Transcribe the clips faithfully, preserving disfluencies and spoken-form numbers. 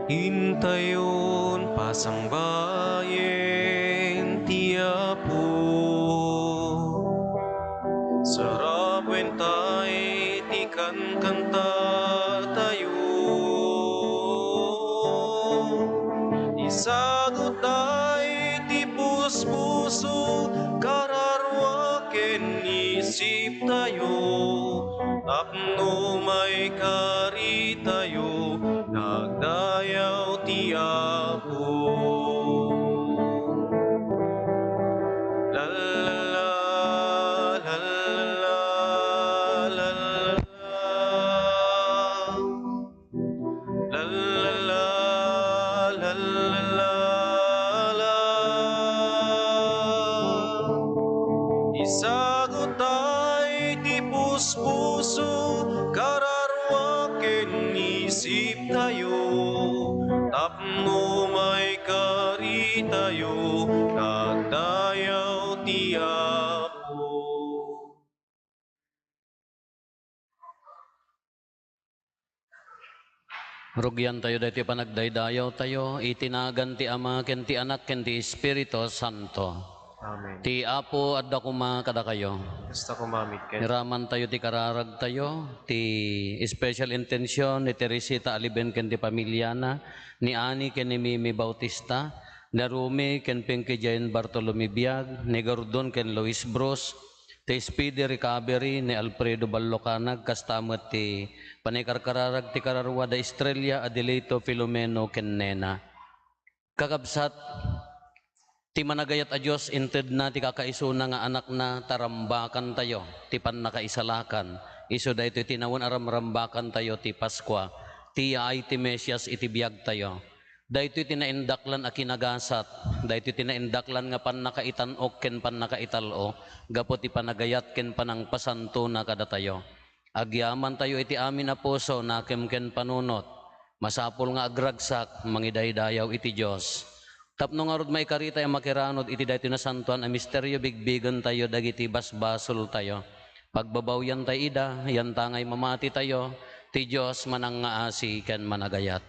Intayon pasangbayen ti Apo. Sarawen tay ti kankantatayo. Isagut tay ti puspuso, kararua ken isiptayo. Tapno maikaritayo, nagdayaw ti Apo. La, la, la, la, la, la, la. La, la, la, la, la, la, la. Isagut tay ti puspuso, kararua ken isiptayo. Tapno maikaritayo, nagdayaw ti Apo. Rugiantayo daytoy panagdaydayawtayo iti nagan ti Ama ken ti Anak ken ti Espiritu Santo. Amen. Ti Apo adda koma kadakayo. Kasta koma met ken. Iramantayo ti kararagtayo, ti special intention ni Teresita Aliben ken ti pamiliana, ni Ani ken ni Mimi Bautista, ni Rumi ken Pinky Jane Bartolome Biag, ni Gordon ken Luis Bruce, ti speedy recovery ni Alfredo Ballocanag, kasta met ti panaikarkararag ti kararua da Estrella, Adelito, Filomeno, ken Nena. Kakabsat, ti managayat a Dios, intedna ti kakaisuna nga Anakna, ta rambakantayo ti pannakaisalakan. Isu daytoy ti nawen a ramrambakantayo ti Paskua, ti yaay ti Mesias iti biagtayo. Daytoy ti naindaklan a kinagasat, daytoy ti naindaklan nga pannakaitan-ok ken pannakaital-o gapu ti panagayat ken panangpasantona kadatayo. Agyamantayo iti amin a puso, nakem ken panunot. Masapul nga agragsak, mangidaydayaw iti Dios. Tapno ngarud maikaritayo a makiranud iti daytoy nasantoan a misterio, bigbigentayo dagiti basbasoltayo. Pagbabawiantayo ida, yantangay mamatitayo, ti Dios manangngaasi ken managayat.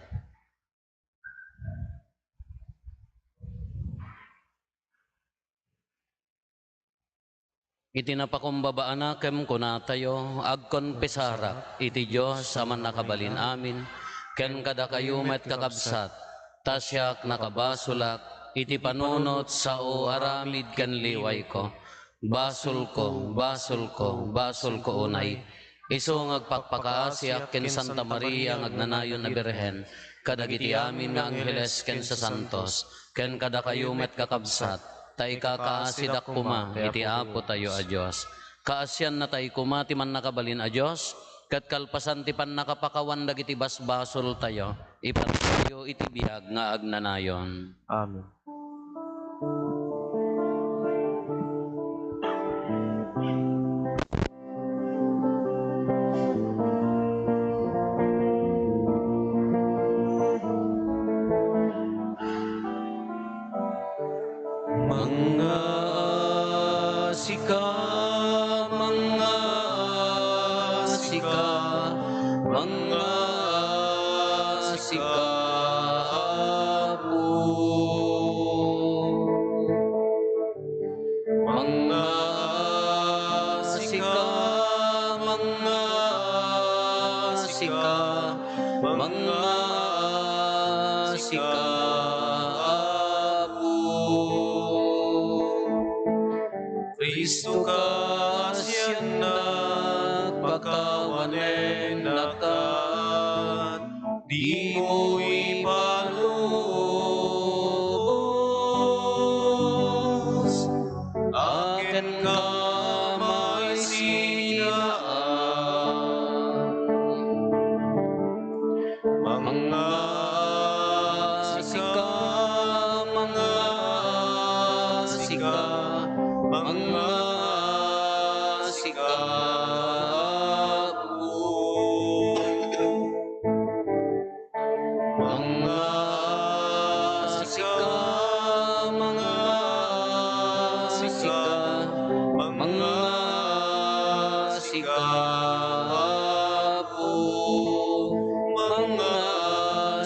Iti napakumbaba a nakem, kunatayo, agkonfesarak iti Dios a Mannakabalin-amin, ken kadakayo met, kakabsat, ta siak nakabasolak iti panunot, sao, aramid ken liwayko. Basolko, basolko, basolko unay. Isu nga agpakpakaasiak ken Santa Maria nga agnanayon a Birhen, kadagiti amin nga angheles ken sasantos, ken kadakayo met, kakabsat, ta ikakaasidak koma iti Apotayo a Dios. Kaasiannatay koma ti Mannakabalin a Dios, ket kalpasan ti pannakapakawan dagiti basbasoltayo, ipatayyo iti biag nga agnanayon. Amen. Mangngaasika, mangngaasika, mangngaasika, Apo. Mangngaasika, mangngaasika, mangngaasika, Apo. Cristo, kaasiannak, pakawanennaktan, dimo ipalubos a kenka maisidaan. Mangngaasika, mangngaasika, mangngaasika, Apo. Mangngaasika, mangngaasika, mangngaasika, Apo. Mangngaasika.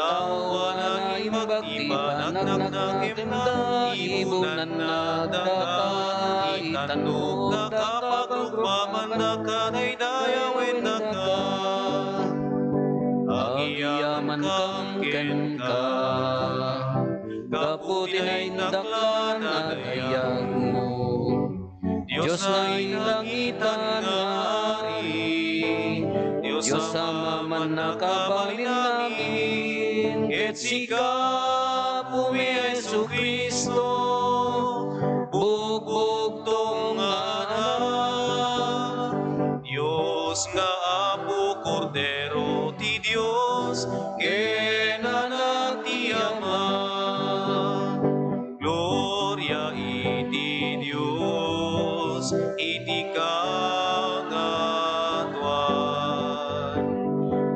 Awan a imbag ti panagnakem da, ibunanna daka, itannok daka, pagrupamannak, daydayawen daka. Agyamankam kenka, gapu ti naindaklan a dayagmo. Dios a nailangitan nga Ari, Dios a Ama a mannakabalinamin, ket sika, Apomi a Jesu-Cristo, bugbugtong nga Anak, Dios nga Apo, Kordero ti Dios, ken Anak ti Ama. Gloria iti Dios iti kangatuan.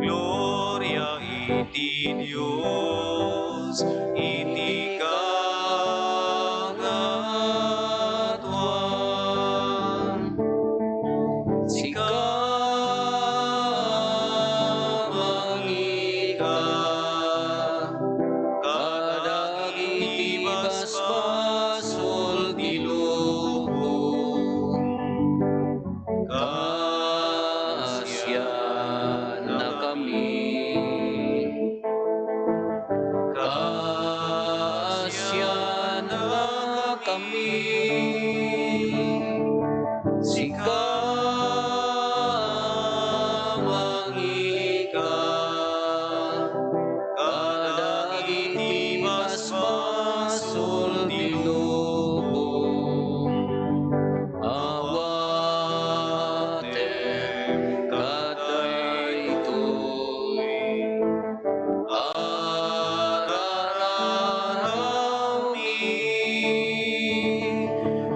Gloria iti Dios iti kangatuan. Sika, mangika kadagiti basbasol ti lubong. Kaasiannakami. Kaasiannakami. Sika, mangika kadagiti basbasol ti lubong. Awatem kadaytoy. Ararawmi,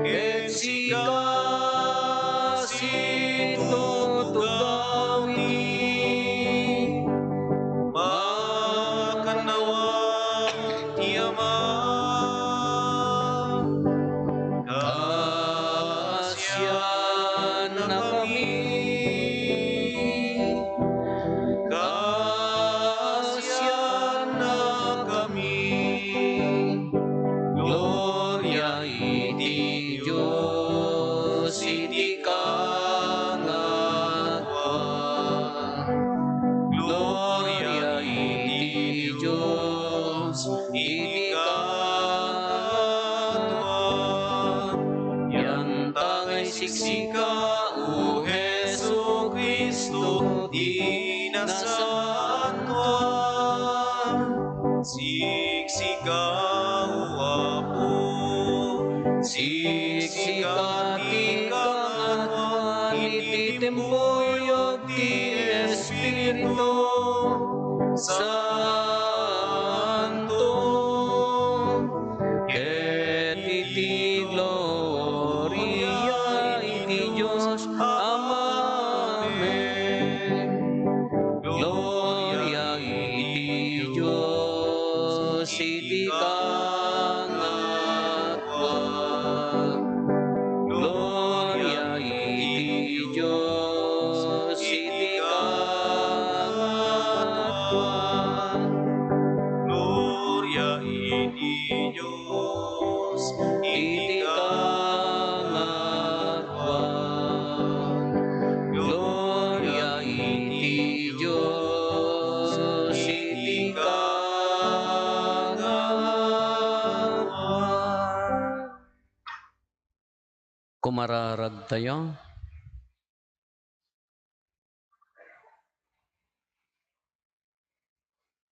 ket sika situtugawmi. Makannawan ti Ama. Kaasiannakami. Kaasiannakami. Gloria iti Dios iti kangatuan. Gloria iti Dios iti kangatuan. Yantangay siksika, O Jesu-Cristo, ti nasantoan. Siksika, O Apo, siksika ti kangatuan iti timpuyog ti Espiritu Santo, ket iti gloria iti Dios Ama. Amen. Gloria iti Dios iti kangatuan. Gloria iti Dios iti kangatuan. Gloria iti Dios iti kangatuan. Gloria iti Dios iti kangatuan. Kumararagtayo.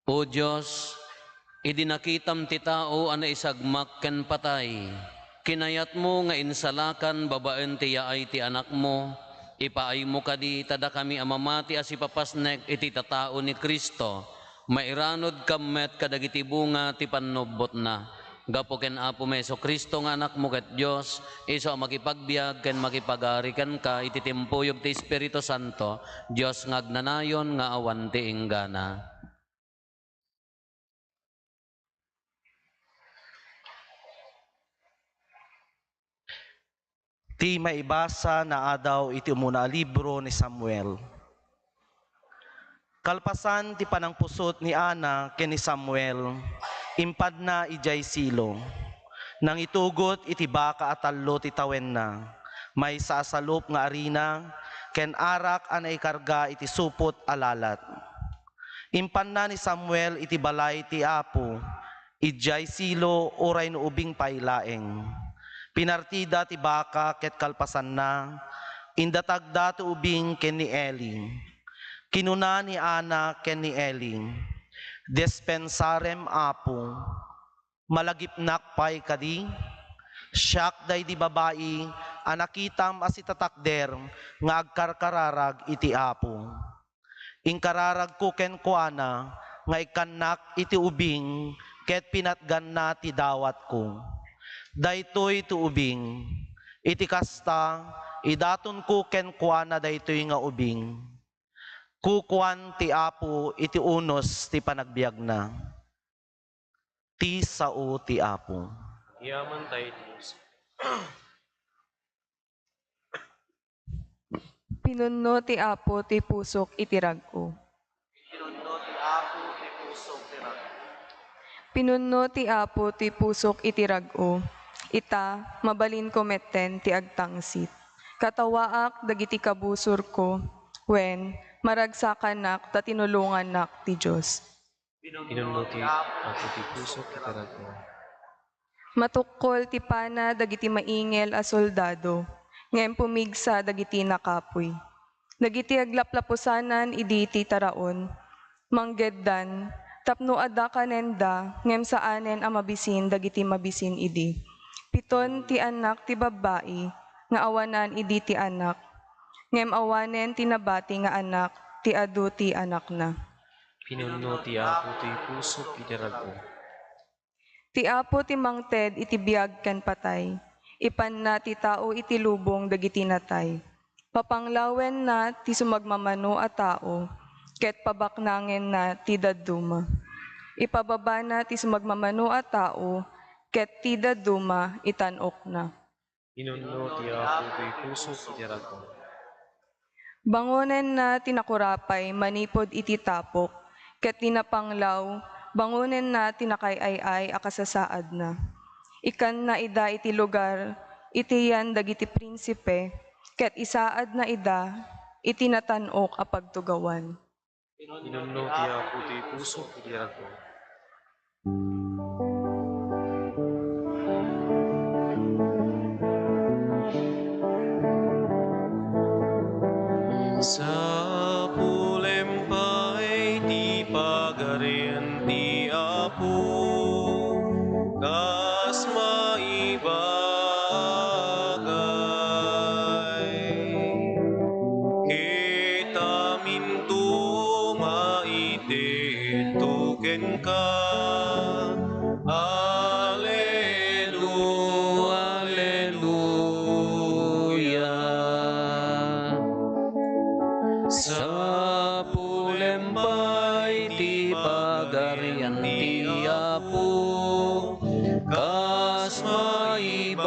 O Dios, idi nakitam ti tao a naisagmak ken patay, kinayatmo nga insalakan babaen ti yaay ti Anakmo. Ipaaymo kadi ta dakami a mamati a sipapasnek iti tatao ni Cristo, mairanuddakam met kadagiti bunga ti pannubbotna. Gapu ken Apomi Jesu-Cristo nga Anakmo ket Dios, isu a makipagbiag ken makipagari kenka iti timpuyog ti Espiritu Santo, Dios nga agnanayon nga awan ti inggana. Ti maibasa naadaw iti umuna a libro ni Samuel. Kalpasan ti panangpusot ni Ana ken ni Samuel, impadna idiay Silo. Nangitugot iti baka a tallo ti tawenna, maysa a salup nga arina, ken arak a naikarga iti supot a lalat. Impanna ni Samuel iti balay ti Apo, idiay Silo uray no ubing pay laeng. Pinartida ti baka ket kalpasanna, indatagda ti ubing ken ni Eli. Kinuna ni Ana ken ni Eli, "Dispensarem, Apo. Malagipnak pay kadi? Siak daydi babai a nakitam a sitatakder nga agkarkararag iti Apo. Inkararagko kenkuana nga ikkannak iti ubing ket pinatganna ti dawatko. Daytoy ti ubing. Iti kasta, idatonko kenkuana daytoy nga ubing." Kukuan ti Apo iti unos ti panagbiagna. Ti sao ti Apo. Yaman tayo, Dios. Pinunno ti Apo ti pusok iti rag-o. Pinunno ti Apo ti pusok ti rag-o. Pinunno ti Apo ti pusok iti rag-o. Ita, mabalinko metten ti agtangsit. Katawaak dagiti kabusorko, wen, maragsakanak ta tinulongannak ti Dios. Pinunno ti Apo ti pusok iti rag-o. Matukkol ti pana dagiti maingel a soldado, ngem pumigsa dagiti nakapuy. Dagiti aglaplapusanan idi ti taraon, manggeddan, tapno adda kanenda, ngem saanen a mabisin dagiti mabisin idi. Piton ti annak ti babbai nga awanan idi ti anak, ngem awanen ti nabati nga anak ti adu ti anakna. Pinunno ti Apo ti pusok iti rag-o. Ti Apo ti mangted iti biag ken patay. Ipanna ti tao iti lubong dagiti natay. Papanglawenna ti sumagmamano a tao, ket pabaknangenna ti dadduma. Ipababana ti sumagmamano a tao, ket ti dadduma itan-okna. Pinunno ti Apo ti pusok iti rag-o. Bangonenna ti nakurapay manipud iti tapok, ket ti napanglaw, bangonenna ti nakaay-ay a kasasaadna. Ikkanna ida iti lugar iti yan dagiti prinsipe, ket isaadna ida iti natan-ok a pagtugawan. Pinunno ti Apo ti pusok iti rag-o. Sapulem pay ti Pagarian ti Apo, kas maibagay. Ket aminto maitedto kenka. Alelu-, Aleluya. Sapulem pay ti Pagarian ti Apo, kas maibagay.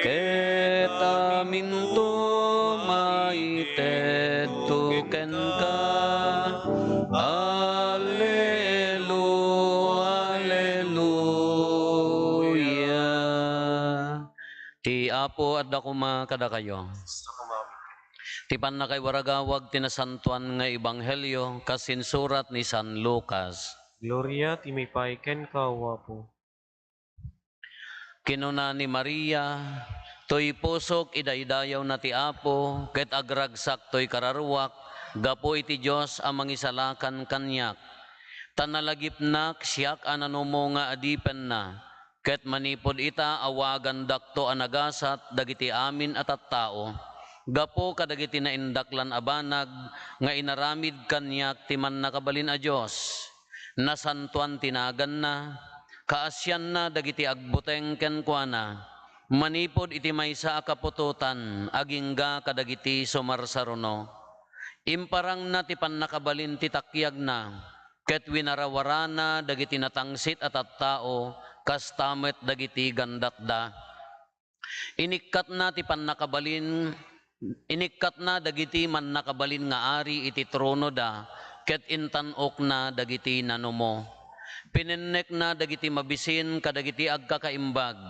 Ket aminto maitedto kenka. Alelu-, Aleluya. Ti Apo adda koma kadakayo. Ti pannakaiwaragawag ti nasantoan nga ebanghelio kas insurat ni San Lucas. Gloria ti maipaay kenka, O Apo. Kinuna ni Maria, "Toy pusok idaydayawna ti Apo, ket agragsak toy kararuak gapu iti Dios a mangisalakan kaniak. Ta nalagipnak siak a nanumo nga adipenna, ket manipud ita, awagandakto a nagasat dagiti amin a tattao, gapu kadagiti naindaklan a banag nga inaramid kaniak ti Mannakabalin a Dios. Nasantoan ti naganna, kaasianna dagiti agbuteng kenkuana, manipud iti maysa a kaputotan agingga kadagiti sumarsaruno. Imparangna ti pannakabalin ti takiagna, ket winarawarana dagiti natangsit a tattao, kasta met dagiti gandatda. Inikkatna ti pannakabalin Inikkatna dagiti mannakabalin nga ari iti tronoda, ket intan-okna dagiti nanumo. Pinennekna dagiti mabisin kadagiti agkakaimbag.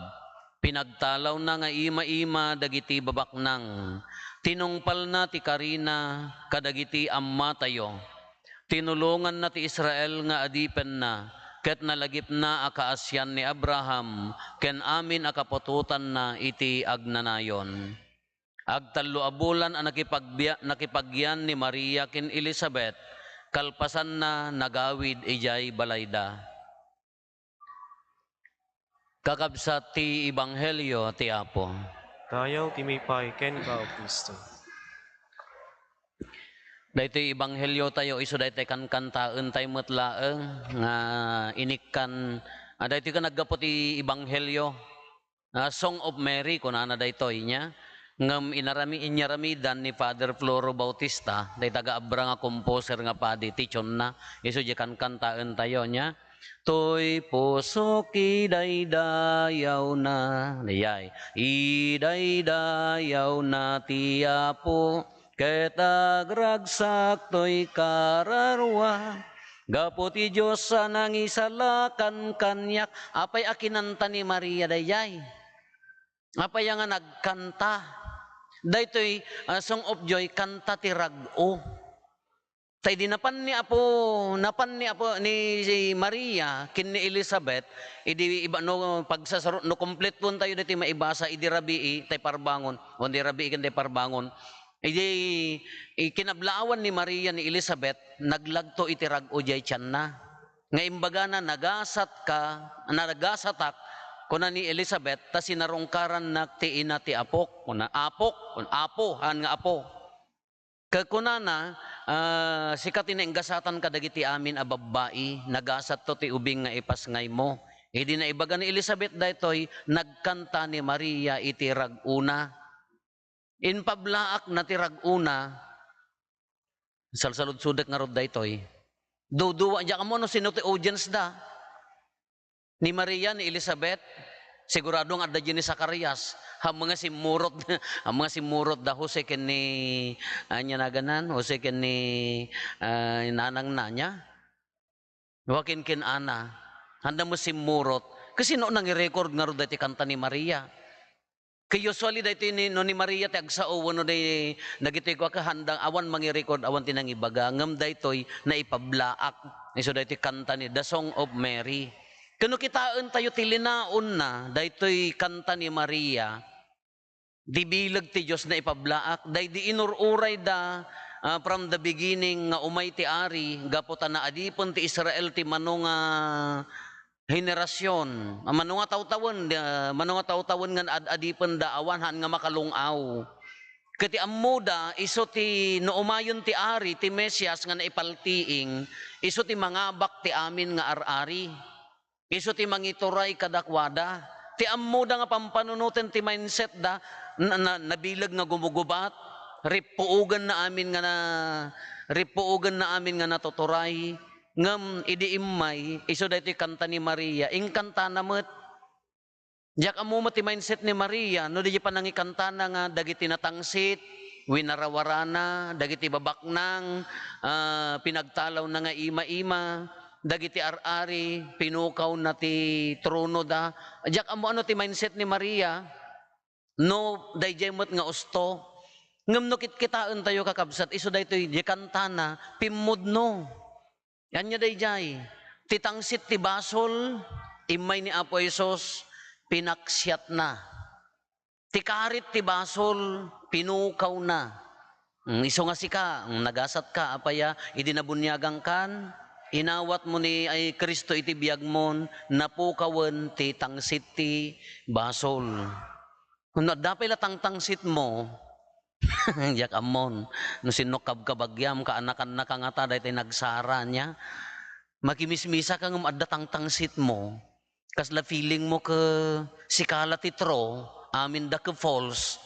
Pinagtalawna nga ima-ima dagiti babaknang. Tinungpalna ti karina kadagiti ammatayo. Tinulonganna ti Israel nga adipenna, ket nalagipna a kaasian ni Abraham ken amin a kaputotanna iti agnanayon. Agtallo a bulan a nakipagbiya-, nakipagyan ni Maria ken Elisabet, kalpasanna, nagawid idiay balayda. Kakabsat ti Ebanghelio ti Apo. Dayaw ti maipay kenka, O Cristo. Daytoy Ebanghelio tayo, isu daytoy kankantaentayo met laeng nga inikkan, ah, daytoy ket naggapu ti Ebanghelio. Ah, Song of Mary, kunana daytoy niya. Ngem inarami-, inyaramidan ni Father Floro Bautista, dayta nga abbra nga composer nga padi, ti tionna, isu diay kankantaentayo niya. Toy pusok idaydayawna, dayay, idaydayawna ti Apo, ket agragsak toy kararua. Gapu ti Dios a nangisalakan kaniak. Apay a kinanta ni Maria dayay? Apay a nga nagkanta? Daytoy, ah, Song of Joy, kanta ti rag-o. Ta idi napan ni Apo, napan ni Apo, ni Maria ken ni Elisabet, idi iba-, no, pagsasaro-, no, kumpletuentayo daytoy maibasa, idi rabii tay parbangon, o idi rabii ken tay parbangon, idi, i-, kinablaawan ni Maria ni Elisabet, naglagto iti rag-o diay tianna. Nga imbagana, "Nagasatka, nagasatak," kuna ni Elisabet, "ta sinarungkarannak ti ina ti apok." Kuna, "Apok," kun, "Apo," haan nga apo. Ket kunana, ah, "Sika ti nainggasatan kadagiti amin a babbai, nagasatto ti ubing nga ipasngaymo." Idi naibaga ni Elisabet daytoy, nagkanta ni Maria iti rag-ona. Impablaakna ti rag-ona. Salsaludsodek ngarud daytoy. Duduwa, diak ammo no sino ti audience da. Ni Maria, ni Elisabet, sigurado nga adda diay ni Zacarias. Ammom nga simmurot, ammom nga simmurot da Jose ken ni, ania naganan, Jose ken ni, ah, nanangna, ania? Joaquin ken Ana. Haan da met simmurot. Kasino nangirecord ngarud daytoy kanta ni Maria? Kay usually daytoy ni, no ni Maria ti agsao wenno day, dagitoy kua, ket haan da, awan mangirecord, awan ti nangibaga, ngem daytoy naipablaak. Isu daytoy kanta ni The Song of Mary. Ket no kitaentayo ti linaonna, daytoy kanta ni Maria, ti bileg ti Dios naipablaak. Daydi inur-urayda, ah, from the beginning nga umay ti ari, gapu ta naadipen ti Israel ti mano nga generasion, a mano nga tawtawen, ah, mano nga tawtawen nga naad-adipenda, awan haan nga makalung-aw. Ket ti ammoda, isu ti no umayon ti Ari, ti Mesias nga naipaltiing, isu ti mangabak ti amin nga ar-ari. Isu ti mangituray kadakuada. Ti ammoda nga pampanunoten ti mindset da, na, na, nabileg nga gumugubat, rippuogen na amin nga na, rippuogen na amin nga natuturay. Ngem idi immay, isu daytoy kanta ni Maria, inkantana met. Diak ammo met ti mindset ni Maria, no di panangikantana nga dagiti natangsit, winarawarana, dagiti babaknang, ah, pinagtalawna nga ima-ima, dagiti ar-ari, pinukawna ti tronoda. Diak ammo ano ti mindset ni Maria, no daydiay met nga usto. Ngem no kitkitaentayo, kakabsat, isu daytoy, di kantana, pimmudno. Ania daydiay? Ti tangsit ti basol, immay ni Apo Jesus, pinaksiatna. Ti karit ti basol, pinukawna. Mm, isu nga sika, mm, nagasatka, apay a, idi nabuniagangkan, inawatmo ni ay Cristo iti biagmon, napukawen ti tangsit ti basol. No adda pay la tangtangsitmo, diak ammon. No sinno kabkabagiam, kaanakannaka ngata, daytoy nagsara nia. Makimismisaka ngem adda tangtangsitmo. Kasla feelingmo ket sika la ti true, aminda ket false.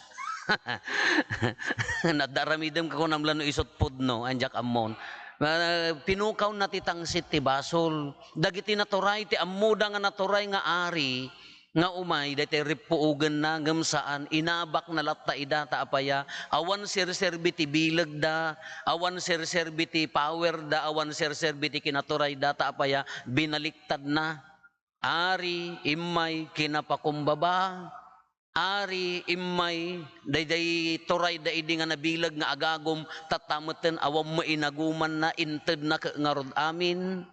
No adda aramidem ket kunam la no isut pudno, haan, diak ammon. Ah, pinukawna ti tangsit ti basol. Dagiti naturay, ti ammoda nga naturay nga ari, nga umay daytoy rippuogenna, ngem saan, inabakna latta ida ta apaya, awan serserbi ti bilegda, awan serserbi ti powerda, awan serserbi ti kinaturayda ta apaya, binaliktadna. Ari, immay, kinapakumbaba. Ari, immay, daydiay turayda idi nga nabileg nga agagum, tatta metten awan mainagumanna, intedna ket ngarud amin.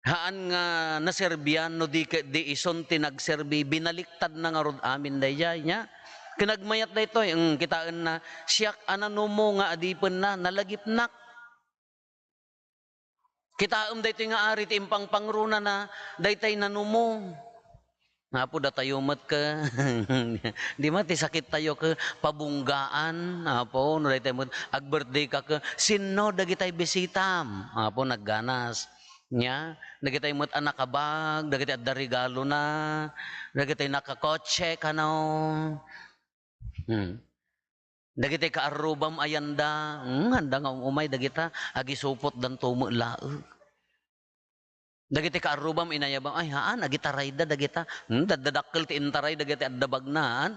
Haan nga naserbian no di ket di isun ti nagserbi, binaliktadna ngarud amin daydiay, nia? Ket nagmayat daytoy, mm, kitaenna, siak a nanumo nga adipenna, nalagipnak. Kitaem daytoy nga ari ti impangpangrunana, daytay nanumo. Apo, datayo met ke, di met ti sakittayo ke pabunggaan, Apo, no daytay met ag-birthday ka ke, sinno dagitay bisitam? Apo, nagganas. Nia, dagitay met a nakabag, dagiti adda regalona, dagitay nakakotse, kano? Hmm. Dagiti kaarrubam a yanda, hmm, handa nga um-umay dagita, agisupotdanto met laeng. Dagiti kaarrubam, inayabam, ay, haan, agitarayda dagita. Hmm, daddadakkel ti intaray dagiti adda bagna, haan.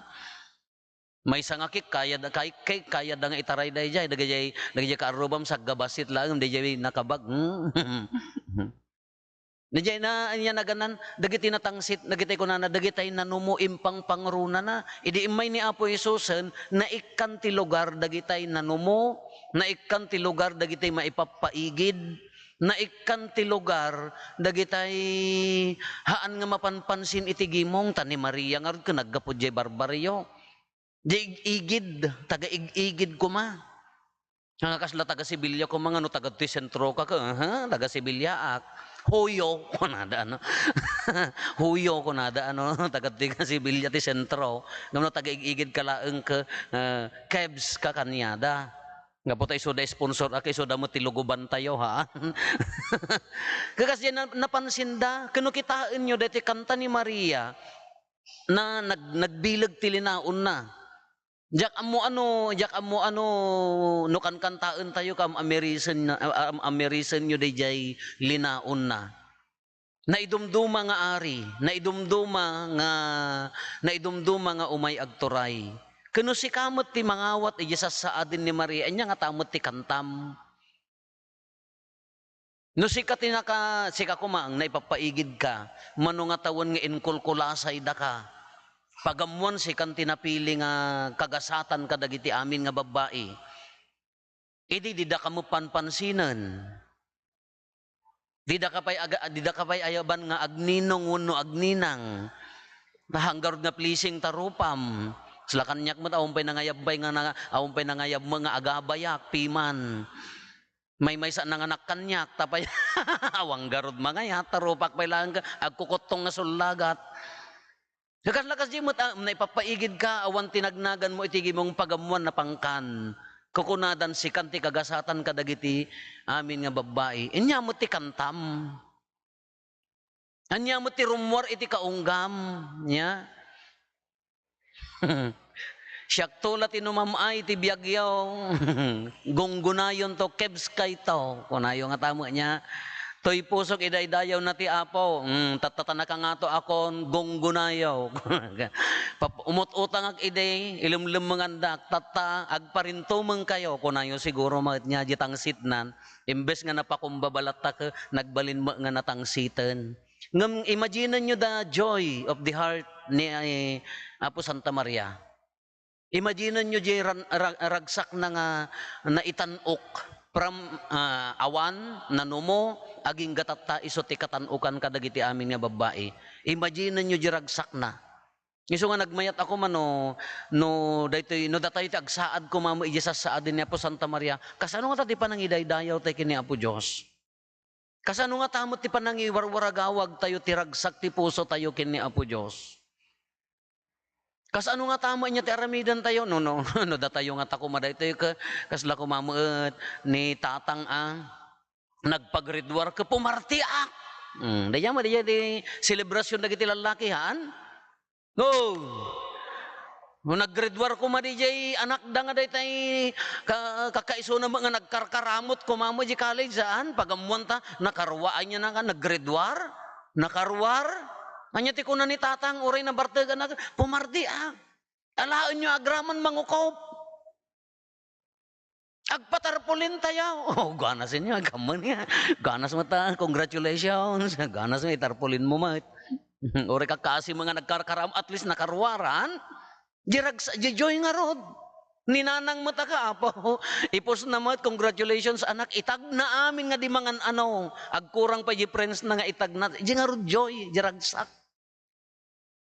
Maysa nga cake, kayada, kay-, cake, kayada nga itaray daydiay, dagijay, dagijay kaarrubam, sagga bassit laeng, dayjay nakabag. Hmm. Dayjay na, ania naganan, dagiti natangsit, dagitay kunana, dagitay nanumo impangpangrunana. Idi immay ni Apo Jesusen, naikkan ti lugar dagitay nanumo, naikkan ti lugar dagitay maipappaigid, naikkan ti lugar dagitay haan nga mapanpansin iti gimong, ta ni Maria ngarud ket naggapu diay barbarrio. Diay ig-igid, taga-ig-igid koma. Nga kasla taga-Sevilla koma nga no taga ti sentro ka, ka, aha, taga-Sevilla ak. Huyo, kunada, ano? Huyo, kunada, ano? Taga ti Sevilla ti sentro. Ngem no taga-ig-igid ka laeng ka, eh, Kebs ka kaniada. Nga puta isu da sponsor ak, isu da mo ti luguban tayo, ha? Kakas diay na, napansin da, kano kitaen nyo, daytoy kanta ni Maria, na nag-, nagbileg ti linaonna. Diak ammo ano, diak ammo ano, no kankantaentayo kam-, amerisen na, am-, amerisenyo daydiay linaonna. Naidumduma nga ari, naidumduma nga, naidumduma nga umay agturay. Ken no sika met ti mangawat idiay sassaaden ni Maria, ania ngata met ti kantam? No sika ti naka-, sika koma nga naipappaigid ka, mano nga tawen nga inkulkulasay daka, pagammoan sikan ti napili nga kagasatan kadagiti amin nga babbai. Idi dida ka met panpansinen. Dida ka pay aga-, dida ka pay ayaban nga agninong wenno agninang. Nahanggarud nga pleasing ta rupam. Sla kaniak met, awan pay nangayab pay nga na-, awan pay nangayab met nga agabayak, piman. Maymaysa nanganak kaniak, ta pay, awan garud mangayat, ta rupak pay laeng ka, agkukuttong nga sullagat. Kasla kasdi met, ah, naipappaigid ka, awan ti nagnagan mo iti gimong pagammoan, napangkan. Kukunadan, sikan ti kagasatan kadagiti amin nga babbai. Ania met ti kantam. Ania met ti rummuar iti kaunggam, nia? Siakto la ti numam-ay ti biagyo. Gunggonayonto, kebskayto. Kunayo ngata met nia, toy pusok idaydayaw na ti Apo. Hmm, tatta ta nakangato akon, gunggonayo. Pap-, umut-utangak idi, ilemlemmengandak. Tatta, agparintumengkayo. Kunayo siguro met nia, di tangsitnan. Imbes nga napakumbaba latta ket nagbalin met nga natangsiten. Ngem imaginenyo the joy of the heart ni, eh, Apo Santa Maria. Imaginenyo diay ran-, ra-, ragsakna nga naitan-ok from, ah, awan, nanumo, agingga tatta isu ti katan-okan kadagiti amin nga babbai. Imaginenyo diay ragsakna. Isu nga nagmayat ako man no, no daytoy, no datayo ti agsaad koma met idiay sassaaden ni Apo Santa Maria, kasano ngata ti panangidaydayaw tayo ken ni Apo Dios? Kasano ngata met ti panangiwarwaragawag tayo ti ragsak ti puso tayo ken ni Apo Dios? Kasano ngata met nia ti aramiden tayo? No, no, no datayo ngata koma daytoy ka-, kasla koma met ni tatang a nagpagriduar ket pumartiak. Hmm, daydiay met, daydiay ti selebrasyon dagiti lallaki, haan? No. No naggraduar koma diay anakda nga daytay ka-, kakaisuna met nga nagkarkaramut koma met diay college, saan? Pagammoan ta, nakarua ania na nga naggraduar? Nakaruar? Ania ti kuna ni tatang, uray nabartegan, pumardi, ah. Alaenyo agraman mangukop. Agpatarpulin tayo. Oh, ganas inyo, agkamman nga. Ganas mo ta, congratulations. Ganas mo, itarpulin mo met. Uray ka kasi mga nagkarkaram, at least nakaruaran. Di ragsa-, di joy ngarud. Ni nanang met a ka, apo. Ipos na met, congratulations, anak. Itagna amin nga di mangan ano. Agkurang pa di friends na nga itagna. Di ngarud joy, di ragsak.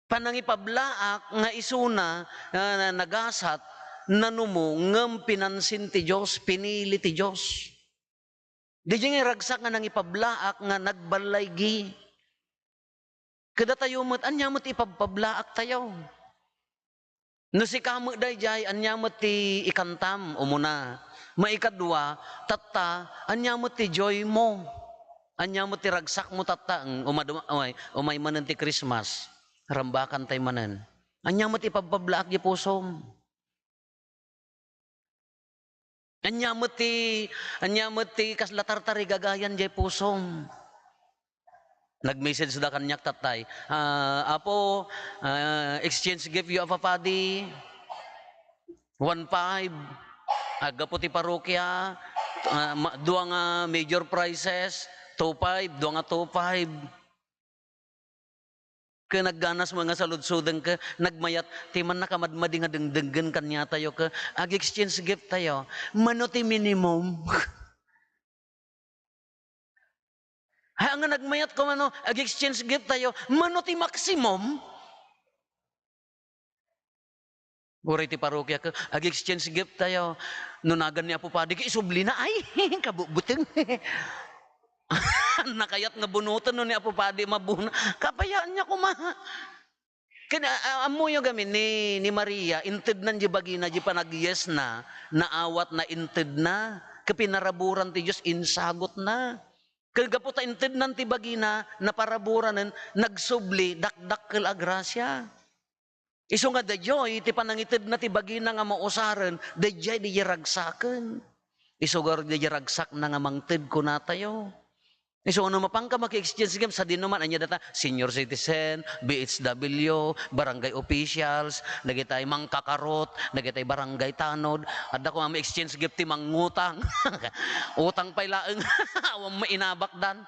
Panangipablaak nga isuna, ah, nagasat, nanumo, ngem pinansin ti Dios, pinili ti Dios. Di nga ragsak nga nangipablaak nga nagballaygi. Kadatayo met, ania met ipabpablaak tayo? No sika met daydiay, ania met ti ikantam? Umuna. Maikadua, tatta, ania met ti joy mo? Ania met ti ragsak mo, tatta? Eng, umad-, umay, umay manen ti Christmas. Rambakan tay manen. Ania met ipabpablaak di pusom? Ania met ti, ania met ti kasla tartarigagayan jay pusom? Nag-message da kaniak tattay, "Ah, Apo, ah, exchange gift yo a papadi, one five. Aggapu ti parokia, ah, ma-, dua nga major prizes, two five, dua nga two five." Ken nagganas mo nga saludsoden ket nagmayat ti mannakamadmadi nga dengdenggen kaniatayo ket ag-exchange gift tayo. Mano ti minimum? Ha, nga nagmayat ko mano, ag-exchange gift tayo. Mano ti maximum? Uray ti parokia ket, ag-exchange gift tayo. No nagan ni Apo Padi ket isublina, ay, kabubuteng. Nakayat nga bunoten no ni Apo Padi mabuna. Kapayaanna koma. Ken, a-, a-, ammoyo gamin ni, ni Maria, intednan di bagina, di panagyesna, naawatna, intedna. Ket pinaraburan ti Dios, insagutna. Ket gapu ta intednan ti bagina, naparaburanen, nagsubli, dakdakkel a grasia. Isu nga daydiay ti panangitedna ti bagina nga mausaren, daydiay diay ragsaken. Isu ngarud diay ragsakna nga mangted kunatayo. Isu no mapanka maki-exchange gift, sadino man, ania data, senior citizen, B H W, barangay officials, dagitay mangkakarot, dagitay barangay tanod, adda koma exchange gift ti mangutang. Utang pay laeng, awan mainabakdan.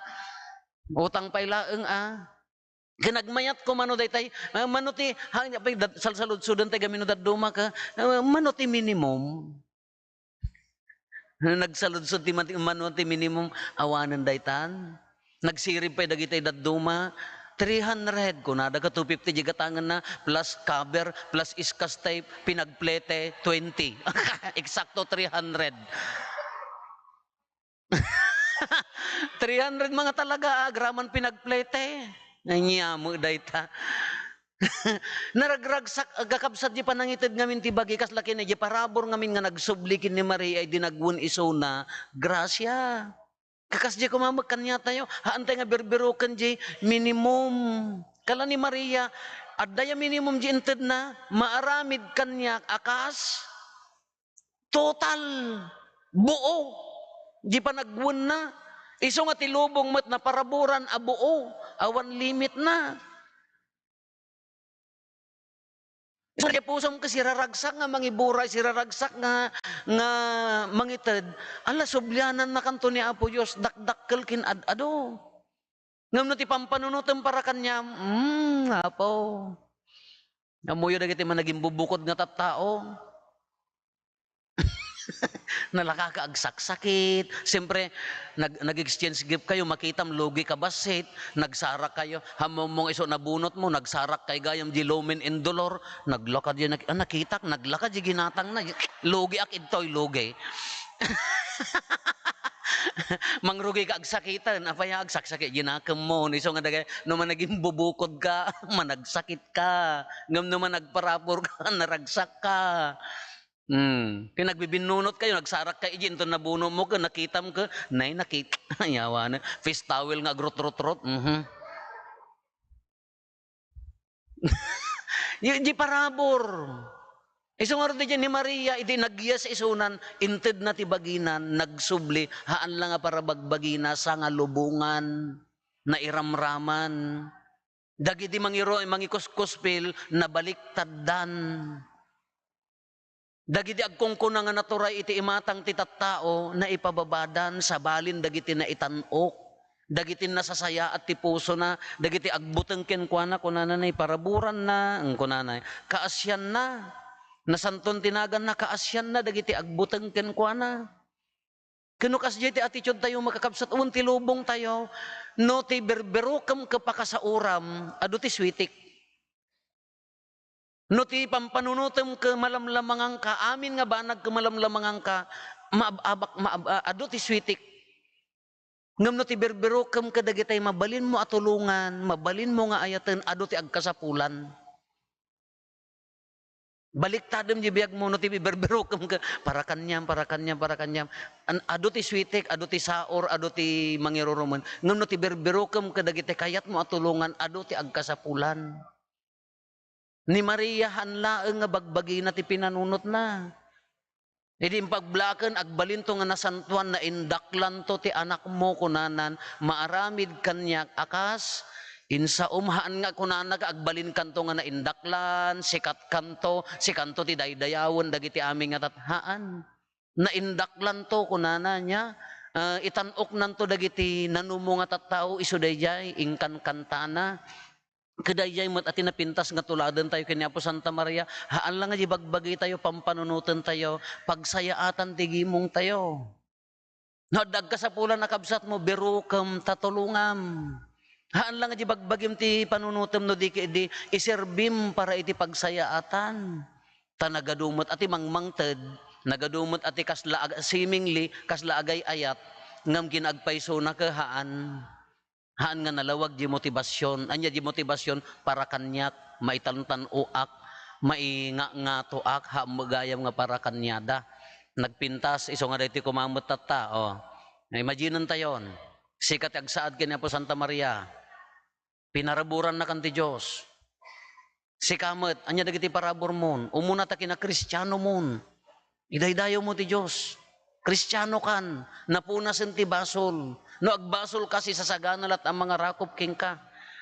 Utang pay laeng, ah. Ken nagmayat ko mano daytay, ah, mano ti, ha, apay, dad-, salsaludsoden tay gamin no dadduma ka, ah, mano ti minimum? Nagsaludsod ti mati-, mano ti minimum, awanen daytan. Nagsirib pay dagitay dadduma, three hundred, kunada ka two fifty di gatangenna, plus cover, plus iskas tape, pinagplete, twenty. Eksakto, three hundred. Three hundred mga talaga, agraman pinagplete. Ania met dayta. Naragragsak, kakabsat, di panangited ngamin ti bagi, kasla ken di parabur ngamin nga nagsubli ken ni Maria, idi nagwen isuna, grasia. Kakas di kumamek kaniatayo, haantay nga birbiroken di minimum. Kala ni Maria, adda ya minimum di intedna, maaramid kaniak a kas Total, buo, di panagwenna. Isu nga ti lubong met naparaburan a buo, awan limitna. Isu nga ti pusom ket siraragsak nga mangiburay, siraragsak nga, nga mangited. Ala, sublianannakanto ni Apo Dios, dakdakkel ken ad-adu. Ngem no ti pampanunotem para kaniam, mm, Apo. Ammoyo dagiti managimbubukod nga tattao. Nalaka ka agsaksakit. Siyempre, nag-, nag-exchange gift kayo, makitam, lugi ka bassit. Nagsarak kayo. Hammom nga isu nabunot mo, nagsarak kay gayam di Lumen in Dolor. Naglakad di, nak-, ah, nakitak, naglakad di ginatang na. Lugi ak idtoy, lugi. Mangrugi ka agsakiten, apay a agsaksakit, ginakemmo, isu nga dagay, no managimbubukod ka, managsakit ka, ngem no managparabur ka, naragsak ka. Hmm, pinagbibinnunot kayo, nagsarak ka iji, inton nabuno mo ka, nakitam ka, nay, nakit-, yawa na, face towel nga agrot-rot-rot, mhm. Di, di parabur. Isu ngarud daydiay ni Maria, idi nagyas isunan, intedna ti bagina, nagsubli, haan la nga parabagbagina, sangalubongan, nairamraman. Dagiti mangiro-, mangikuskuspil, nabaliktaddan. Dagiti agkunkuna nga naturay iti imatang ti tattao, naipababadan, sabalin dagiti naitan-ok, dagiti nasasayaat ti pusona, dagiti agbuteng kenkuana, kunana, "Paraburanna," kunana, "kaasianna." Nasanton ti naganna, kaasianna dagiti agbuteng kenkuana. Ken no kasdiay ti attitude tayo, makakabsat, wen ti lubong tayo, no ti berberukem ket pakasauram, adu ti suitik. No ti pampanunotem ket malamlamanganka, amin nga banag ket malamlamanganka, maab-abak, maab-, a-, adu ti suitik. Ngem no ti berberukem ket dagitay mabalinmo a tulongan, mabalinmo nga ayaten, adu ti agkasapulan. Baliktadem di biagmo, no ti berberukem ket, "Para kaniam, para kaniam, para kaniam." An-, adu ti suitik, adu ti saor, adu ti mangirurumen. Ngem no ti berberukem ket dagiti kayatmo a tulongan, adu ti agkasapulan. Ni Maria, haan laeng nga bagbagina ti pinanunotna. Idi impagblaken, agbalinto nga nasantoan, "Naindaklanto ti anakmo," kunanan, "maaramid kaniak a kas insaom." Haan nga kunana nga agbalinkanto nga naindaklan, sikatkanto, sikanto ti daydayawen dagiti amin nga tat-, haan. "Naindaklanto," kunana, nia, ah, itan-oknanto dagiti nanumo nga tattao isu daydiay, inkankantana. Kadaydiay met a ti napintas nga tuladentayo ken ni Apo Santa Maria, haan la nga di bagbagitayo, pampanunoten tayo, pagsayaatan ti gimong tayo. No adda agkasapulan a kabsatmo, berukem ta tulongam. Haan la nga di bagbagim ti panunotem no di ket idi iserbim para iti pagsayaatan. Ta nagadu met a ti mangmangted, nagadu met a ti kasla ag-, seemingly, kasla agay-ayat, ngem kinaagpaysona ket haan. Haan nga nalawag di motibasion. Ania di motibasion? Para kaniak, maitantan-oak, maingangatoak, haan met gayam nga para kaniada. Nagpintas, isu nga daytoy koma met tatta, o. Imaginen tayon, sika ti agsaad ken ni Apo Santa Maria, pinaraburannakan ti Dios. Sika met, ania dagiti paraburmon? Umuna ta kinakristianomon. Idaydayawmo ti Dios. Kristianokan, napunasen ti basol. No agbasolka, sisasagana lat a mangarakop kenka.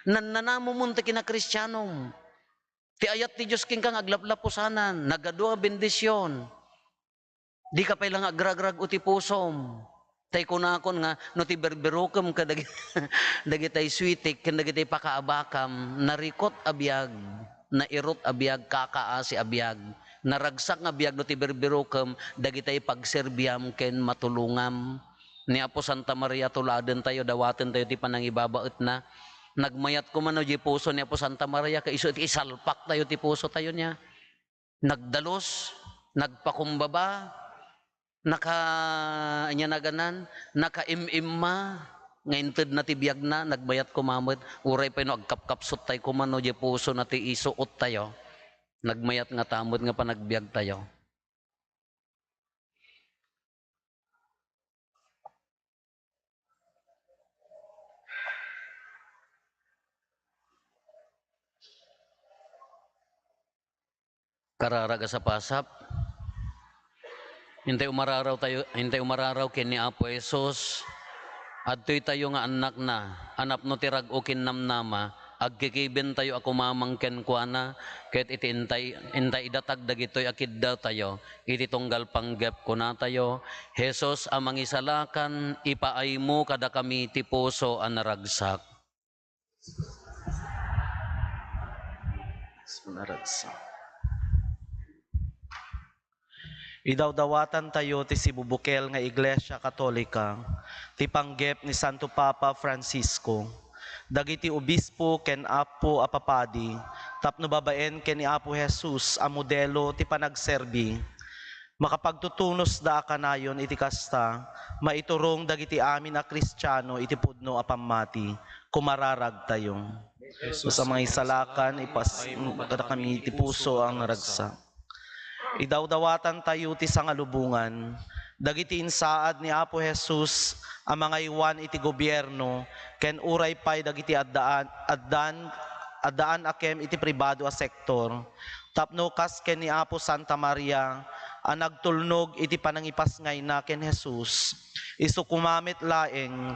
Nannanamomon ti kinakristianom. Ti ayat ti Dios kenka nga aglaplapusanan, nagadu a bendision. Dika pay la nga agragrag-o ti pusom. Tay kunakon nga, no ti berberukem kadagi-, dagitay suitik ken dagitay pakaabakam, narikot a biag, nairut a biag, kakaasi a biag, naragsak nga biag no ti berberukem dagitay pagserbiam ken matulongam. Ni Apo Santa Maria, tuladentayo, dawatentayo ti panangibabaetna. Nagmayat koma no di puso ni Apo Santa Maria, ket isu ti isalpaktayo ti pusotayo nia. Nagdalus, nagpakumbaba, naka-, ania naganan, nakaim-imma nga intedna ti biagna, nagmayat koma met, uray pay no agkapkapsuttay koma no diay pusona ti isuottayo, nagmayat ngata met nga panagbiagtayo. Kararag a sapasap. Intay umararaw tayo, intay umararaw ken ni Apo Jesus. Adtoy tayo nga annakna, a napno ti rag-o ken namnama, agkikibentayo a kumamang kenkuana, ket iti intay, intay idatag dagitoy a kiddawtayo, iti tunggal panggep kunatayo, "Jesus a Mangisalakan, ipaaymo kadakami ti puso a naragsak." Naragsak. Idawdawatantayo ti sibubukel nga Iglesia Katolika, ti panggep ni Santo Papa Francisco, dagiti obispo ken apo a papadi, tapno babaen ken ni Apo Jesus a modelo ti panagserbi, makapagtutunosda a kanayon iti kasta, maiturong dagiti amin a Kristiano iti pudno a pammati. Kumararagtayo. Jesus a Mangisalakan, ipas-, kadakami ti puso a naragsak. Idawdawatantayo ti sangalubongan, dagiti insaad ni Apo Jesus a mangaywan iti gobierno, ken uray pay dagiti addaan, addan, addaan a kem iti pribado a sektor, tapno kas ken ni Apo Santa Maria a nagtulnog iti panangipasngayna ken Jesus, isu koma met laeng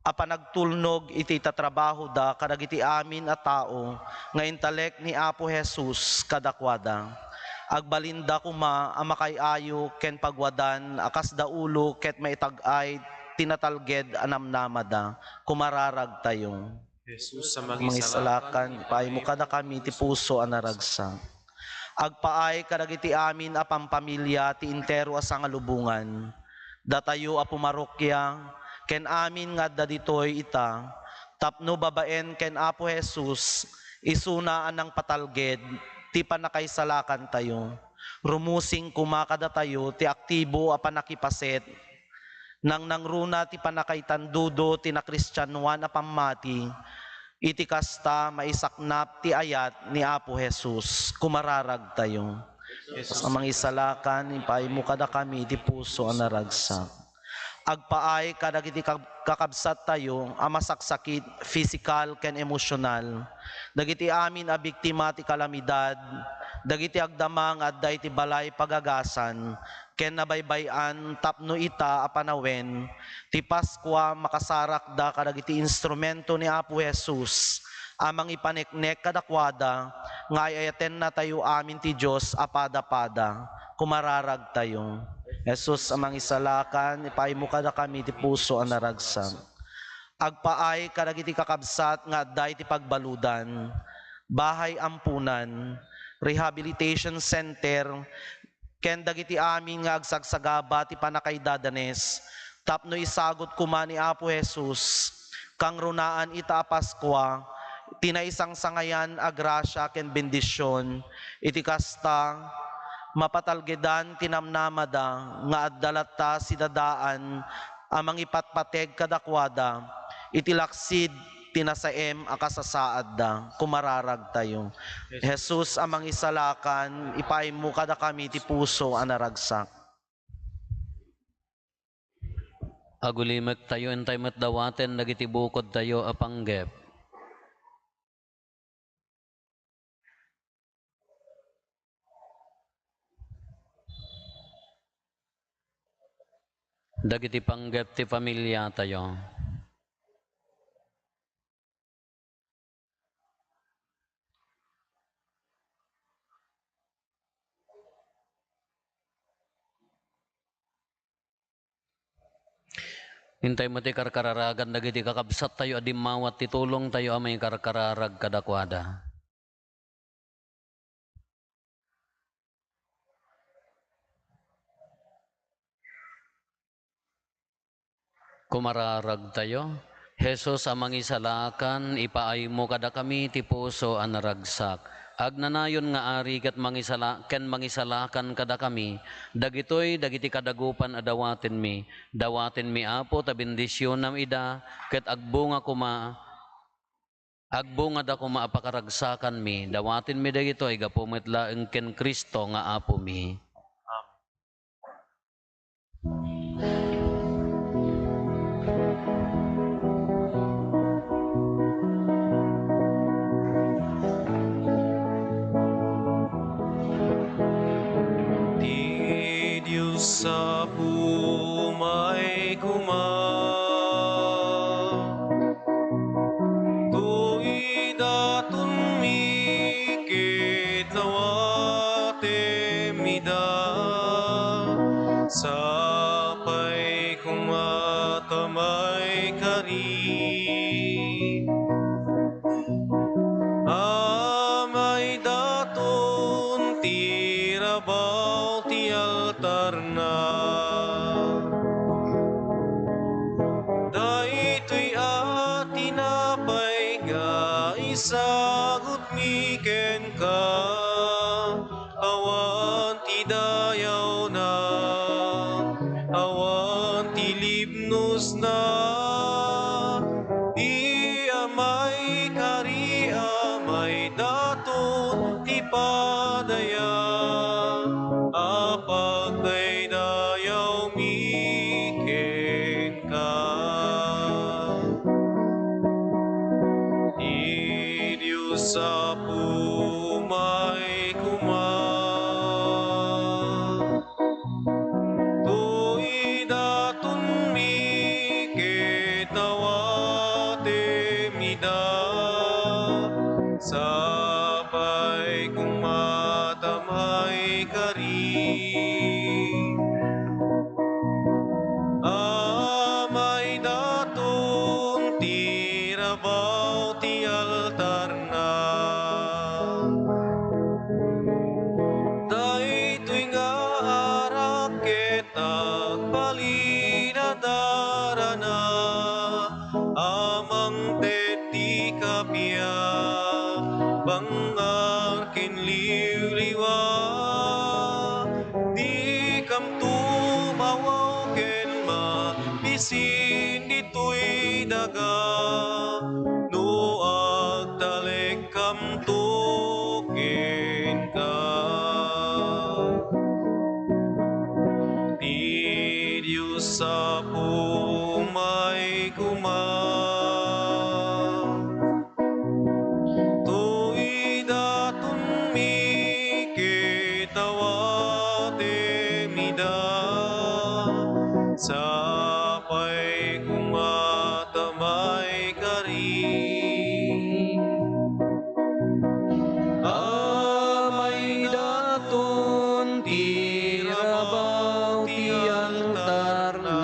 a panagtulnog iti tatrabahoda kadagiti amin a tao nga intalek ni Apo Jesus kadakuada. Agbalinda koma a makay-ayo ken pagwadan a kasda ulo ket maitag-ay ti natalged a namnamada. Kumararagtayo. Jesus a Mangisalakan, ipaaymo kadakami ti puso a naragsak. Agpaay kadagiti amin a pampamilya ti entero a sangalubongan. Datayo a pumarokia ken amin nga adda ditoy ita, tapno babaen ken Apo Jesus, isuna a nangpatalged ti pannakaisalakantayo. Rumusing koma kadatayo ti aktibo a pannakipaset. Nangnangruna ti pannakaitandudo ti nakristianoan a pammati. Iti kasta, maisaknap ti ayat ni Apo Jesus. Kumararagtayo. Jesus a Mangisalakan, ipaaymo kadakami ti puso a naragsak. Agpaay kadagiti kab-, kakabsattayo a masaksakit, pisikal ken emosyonal, dagiti amin a biktima ti kalamidad, dagiti agdama nga adda iti balay pagagasan, ken nabaybay-an tapno ita a panawen ti Paskua makasarakda kadagiti instrumento ni Apo Jesus a mangipaneknek kadakuada nga ay-ayatennatayo amin ti Dios a padapada. Kumararagtayo. Jesus a Mangisalakan, ipaaymo kadakami ti puso a naragsak. Agpaay kadagiti kakabsat nga adda iti pagbaludan, bahay ampunan, rehabilitation center, ken dagiti amin nga agsagsagaba ti pannakaidadanes tapno isagut koma ni Apo Jesus. Kangrunaan ita a Paskua ti naisangsangayan a grasia ken bendision. Iti kasta, mapatalgedan ti namnamada nga adda latta sidadaan a mangipatpateg kadakuada iti laksid ti nasaem a kasasaadda. Kumararagtayo. Jesus a Mangisalakan, ipaaymo kadakami ti puso a naragsak. Agulimektayo, intay met dawaten dagiti bukodtayo a panggep. Dagiti panggep ti familiatayo. Intay met ti karkararagan dagiti kakabsattayo a dimmawat ti tulongtayo a maikarkararag kadakuada. Kumararagtayo. Jesus a Mangisalakan, ipaaymo kadakami ti puso a naragsak. Agnanayon nga Ari ket mangisala-, ken mangisalakan kadakami, dagitoy dagiti kadagupan a dawatenmi. Dawatenmi, Apo, ta bendisionam ida, ket agbunga koma, agbungada koma a pakaragsakanmi. Dawatenmi dagitoy gapu met laeng ken Cristo nga Apomi. Amen. Ti Dios Apo, umay koma. Toy datonmi ket dawatem ida, sapay koma ta maikari. A maidaton ti rabaw ti altarna. Daytoy a tinapay nga isagutmi kenka, awan ti dayawna, awan ti libnosna, ti a maikari a maidaton ti padaya a pagdaydayawmi kenka. Ti Dios Apo, umay koma. Toy datonmi ket awan Abaw ti altarna. Daytoy nga arak ket agbalin a darana, a mangted ti kappia, bangngar ken liwliwa. Dikam tumawaw ken mabisin ditoy daga, no agtalekkamto kenka. Ti Dios Apo umay koma. Toy datonmi ket awatem ida, sapay koma ta maikari. Amay daton ti rabaw ti altarna.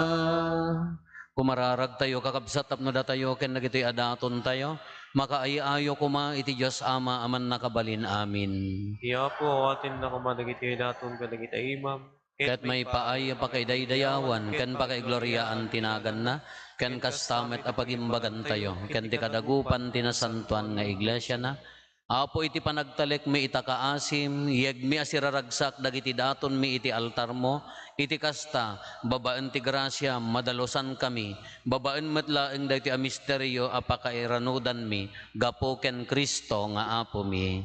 Kumararagtayo, kakabsat, tapno datayo ken dagitoy a datontayo, makaay-ayo koma iti Dios Ama a Mannakabalin. Amin. Ti Apo, awatenna koma dagiti daton kadagiti imam, ket maipaay a pakaidaydayawan ken pakaigloriaan ti naganna, ken kasta met a pagimbagantayo ken ti kadagupan ti nasantoan nga iglesiana. Apo, iti panagtalekmi ita kaasim, yegmi a siraragsak dagiti datonmi iti altarmo. Iti kasta, babaen ti grasiam, madalusankami, babaen met laeng daytoy a misterio a pakairanudanmi gapu ken Cristo nga Apomi.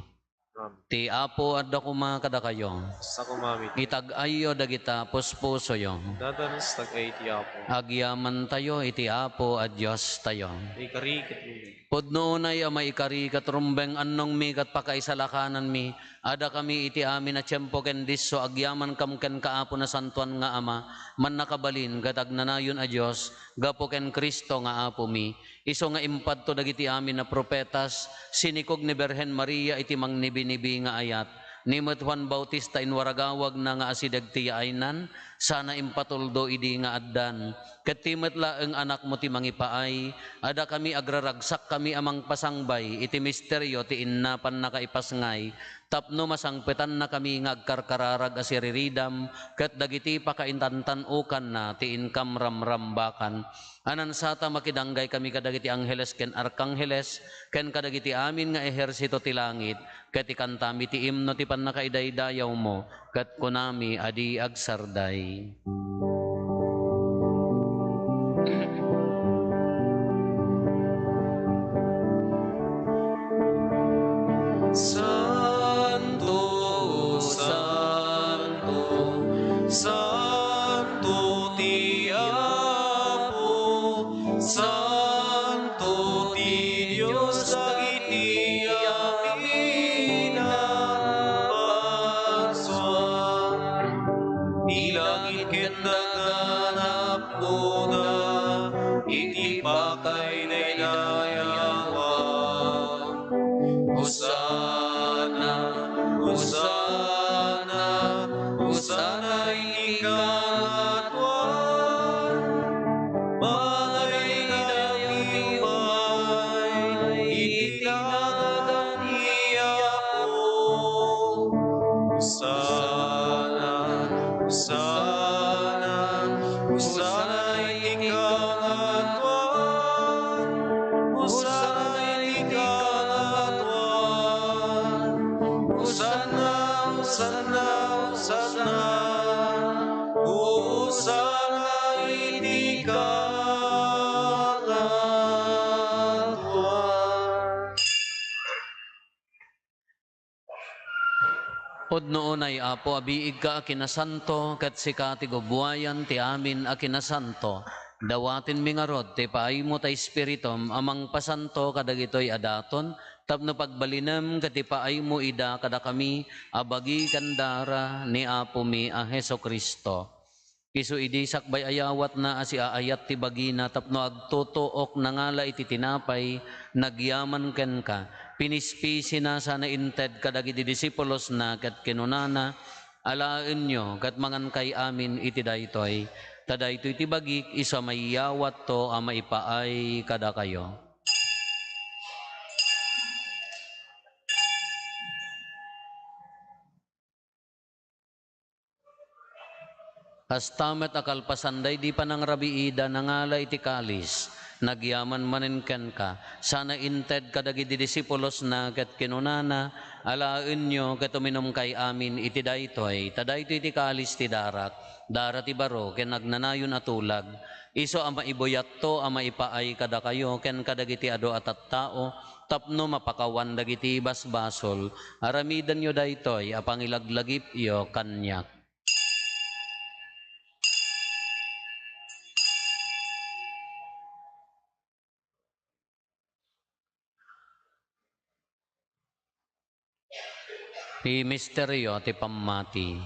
Amen. Ti Apo adda koma kadakayo. Sa kumamit. Itag-ayyo dagita puspusoyo. Dadanus tag-ay ti Apo. Agyamantayo iti Apo a Diostayo. Ikari ket rumbeng. Pudno unay a maikari ket rumbeng, annongmi ket pakaisalakananmi. Adakami iti amin a tiempo ken disso agyamankam kenka, Apo, Nasantoan nga Ama, Mannakabalin ket Agnanayon a Dios, gapu ken Cristo nga Apomi. Isu nga impadto dagiti amin a profetas, sinikog ni Birhen Maria iti mangnibinibi nga ayat. Ni met Juan Bautista inwaragawagna nga asideg ti yaaynan, sana impatuldo idi nga addan. Ket ti met laeng anakmo ti mangipaay, adakami agraragsakkami a mangpasangbay iti misterio ti innapannaka ipasngay, tapno masangpetannakami nga agkarkararag a siriridam ket dagiti pakaintantan-okanna ti inkam ramrambakan. Anansata, makidanggay kami kadagiti angheles ken arkangheles, ken kadagiti amin nga ehersito ti langit, ket ikantami ti imno ti pannakaidaydayawmo, ket kunami a di agsarday. Santo, santo, santo ti Apo, santo ti Dios dagiti amin a parsua. Ti langit ken daga napnoda iti pakaidaydayawan. Hosanna, Hosanna, Hosanna iti kangatoan. Mangidaydayaw ti umay iti nagan ti Apo. Hosanna, Hosanna, Hosanna iti kangatoan. Hosanna iti kangatoan. Hosanna, Hosanna, Hosanna. Hosanna iti kangatoan. Pudno unay, Apo, a biigka a kinasanto, ket sika ti gubuayan ti amin a kinasanto. Dawatenmi ngarud ti paaymo ta Espiritum a mangpasanto kadagitoy a daton, tapno pagbalinem ket ipaaymo ida kadakami a bagi ken dara ni Apomi a Jesu-Cristo. Isu idi sakbay a yawatna a siaayat ti bagina tapno agtutuok, nangala iti tinapay, nagyaman kenka, pinispisina sana inted kadagiti disipulosna ket kinunana, "Alaenyo ket mangankay amin iti daytoy, ta daytoy ti bagik isu a maiyawatto a maipaay kadakayo." Kasta met a kalpasan daydi panangrabiida, nangala iti kalis, nagyaman manen kenka, sana inted kadagiti disipulosna ket kinunana, "Alaenyo ket uminumkay amin iti daytoy, ta daytoy ti kalis ti darak, dara ti baro ken agnanayon a tulag, isu a maibuyatto a maipaay kadakayo ken kadagiti adu a tattao tapno mapakawan dagiti basbasol. Aramidenyo daytoy a pangilaglagipyo kaniak." Ti misterio ti pammati.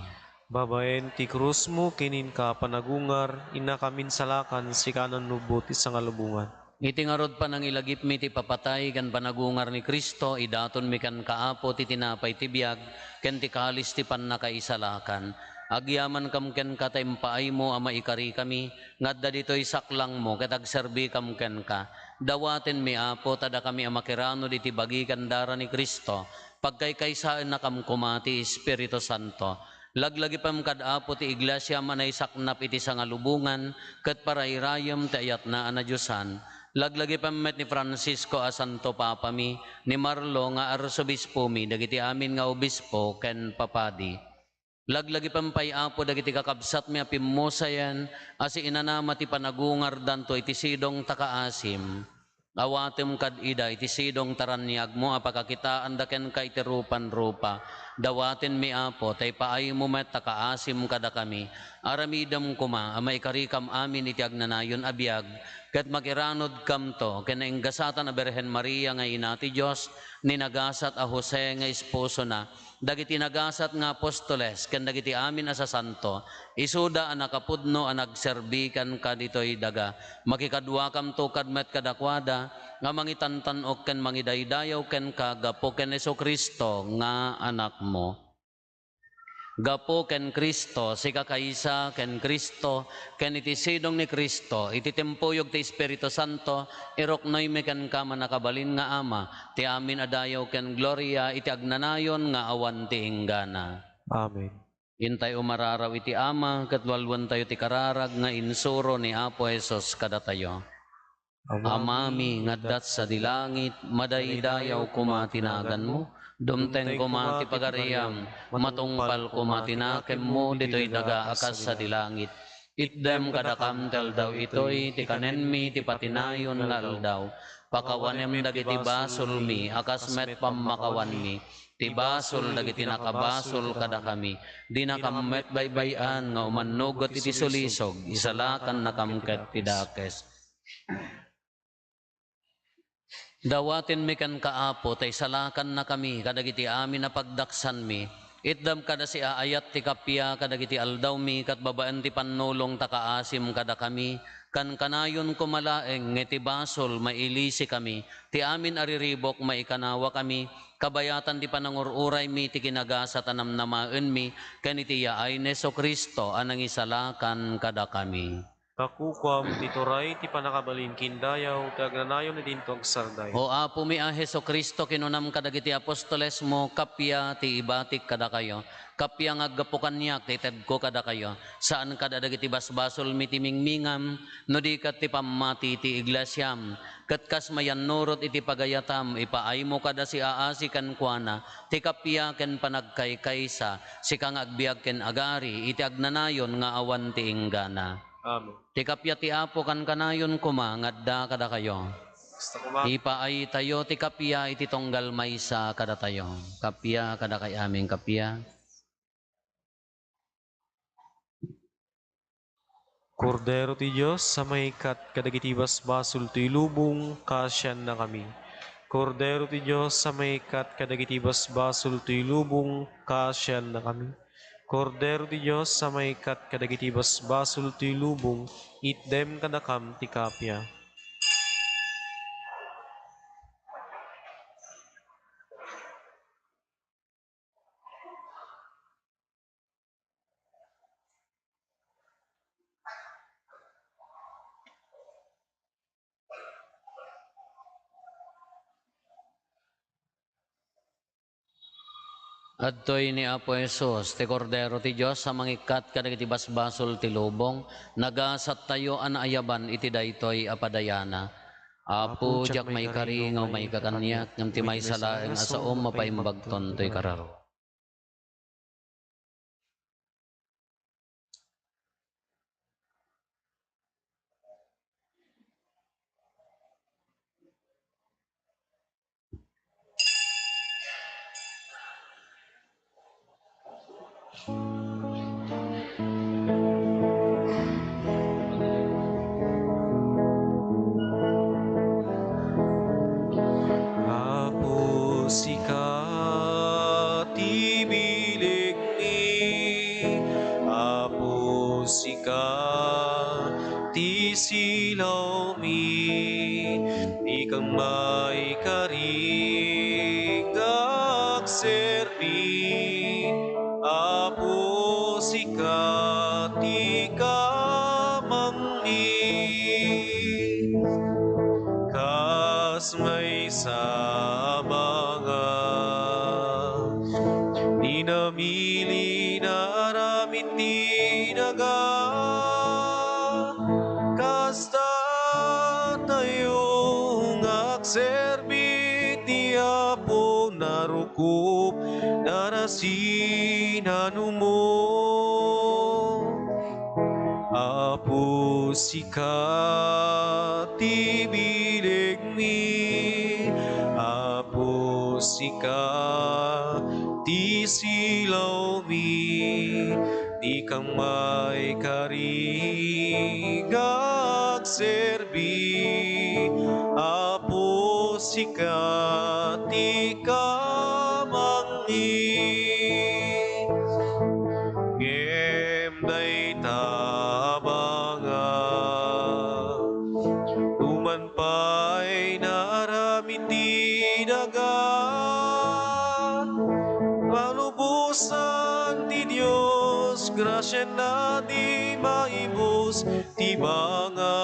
Babaen ti krusmo ken inka panagungar, innaka minsalakan, sika a nannubbot iti sangalubongan. Iti ngarud, panangilagipmi ti papatay ken panagungar ni Cristo, idatonmi kenka, Apo, ti tinapay ti biag ken ti kalis ti pannakaisalakan. Agyamankam kenka ta impaaymo a maikarikami nga adda ditoy saklangmo ket agserbikam kenka. Dawatenmi, Apo, ta dakami a makiranod iti bagi ken dara ni Cristo, pagkaykaysaennakam koma ti Espiritu Santo. Laglagipem kad Apo ti Iglesiam a naisaknap iti sangalubongan ket parairayem ti ayatna a nadiosan. Laglagipem met ni Francisco a Santo Papami, ni Marlo nga Arsobispomi, dagiti amin nga obispo ken papadi. Laglagipem pay, Apo, dagiti kakabsatmi a pimmusayen a siinanama ti panagungardanto iti sidong ta kaasim. Awatem kad ida iti sidong ta raniagmo a pakakitaanda kenka iti rupan-rupa. Dawatenmi, Apo, ta ipaaymo met ta kaasim kadakami. Aramidem koma a maikarikam amin iti agnanayon a biag, ket makiranodkamto ken nainggasatan a Birhen Maria nga Ina ti Dios, ni nagasat a Jose nga esposona, dagiti nagasat nga apostoles ken dagiti amin a sasanto, isuda a nakapudno a nagserbi kenka ditoy daga. Makikaduakamto kad met kadakuada nga mangitantan-ok ken mangidaydayaw kenka gapu ken Jesu-Cristo nga Anakmo. Gapu ken Cristo, sika kaysa ken Cristo, ken iti sidong ni Cristo, iti timpuyog ti Espiritu Santo, iruknoymi kenka, Mannakabalin nga Ama, ti amin a dayaw ken gloria iti agnanayon nga awan ti inggana. Amen. Intay umararaw iti Ama ket walwentayo ti kararag nga insuro ni Apo Jesus kadatayo. Amami nga adda sadi langit, madaydayaw koma ti naganmo, dumteng koma ti pagariam, matungpal koma ti nakemmo ditoy daga a kas sadi langit. Itdem kadakam ti aldaw itoy ti kanenmi ti patinayon nga aldaw. Pakawanem dagiti basolmi a kas met pammakawanmi ti basol dagiti nakabasol kadakami. Dinakam met baybay-an nga umannugot iti sulisog, isalakannakam ket ti dakes. Dawatenmi kenka, Apo, ta isalakannakami kadagiti amin a pagdaksanmi. Itdam kada siaayat ti kappia kadagiti aldawmi ket babaen ti pannulong ta kaasim kadakami. Kankanayon koma laeng nga iti basol mailisikami, ti amin a riribuk maikanawakami, kabayatan ti panangur-uraymi ti kinagasat a namnamaenmi ken iti yaay ni Jesu-Cristo a nangisalakan kadakami. Kakukuam ti turay ti pannakabalin ken dayaw ti agnanayon idinto agsardaya. O Apomi a Jesu-Cristo, kinunam kadagiti apostolesmo, kappia ti ibatik kadakayo, kappia nga aggapu kaniak ti itedko kadakayo. Saan kada dagiti basbasolmi ti mingmingam, no di ket ti pammati ti iglesiam. Ket kas mayannurot iti pagayatam, ipaaymo kada siaasi kenkuana ti kappia ken panagkaykaysa, sika nga agbiag ken agari iti agnanayon nga awan ti inggana. Amen. Ti kappia ti Apo kankanayon koma nga adda kadakayo. Kasta koma. Ipaaytayo ti kappia iti tunggal maysa kadatayo. Kappia kadakay amin, kappia. Kordero ti Dios a maikkat kadagiti basbasol ti lubong, kaasiannakami. Kordero ti Dios a maikkat kadagiti basbasol ti lubong, kaasiannakami. Kordero ti Dios a maikkat kadagiti basbasol ti lubong, itdem kadakam ti kappia. Adtoy ni Apo Jesus, ti Kordero ti Dios a mangikkat kadagiti basbasol ti lubong. Nagasattayo a naayaban iti daytoy a padayana. Apo, diak maikari nga umay ka kaniak, ngem ti maysa laeng a saom mapaimbagton toy kararo. Apo, sika ti bilegmi. Apo, sika ti silawmi. Dika maikari nga agserbi. Apo, sika ti kamangmi. Kas maysa a banga, di namili nga aramid ti daga. Kasta tayo nga agserbi ti Apo, narukop nga nasinan-o mo. Apo, sika ti bilegmi. Apo, sika ti silawmi. Dika maikari nga agserbi. Apo, sika ti kamangmi. Ngem dayta a banga, numan pay nga aramid ti daga, malubosan ti Dios, grasiana ti maibus, ti banga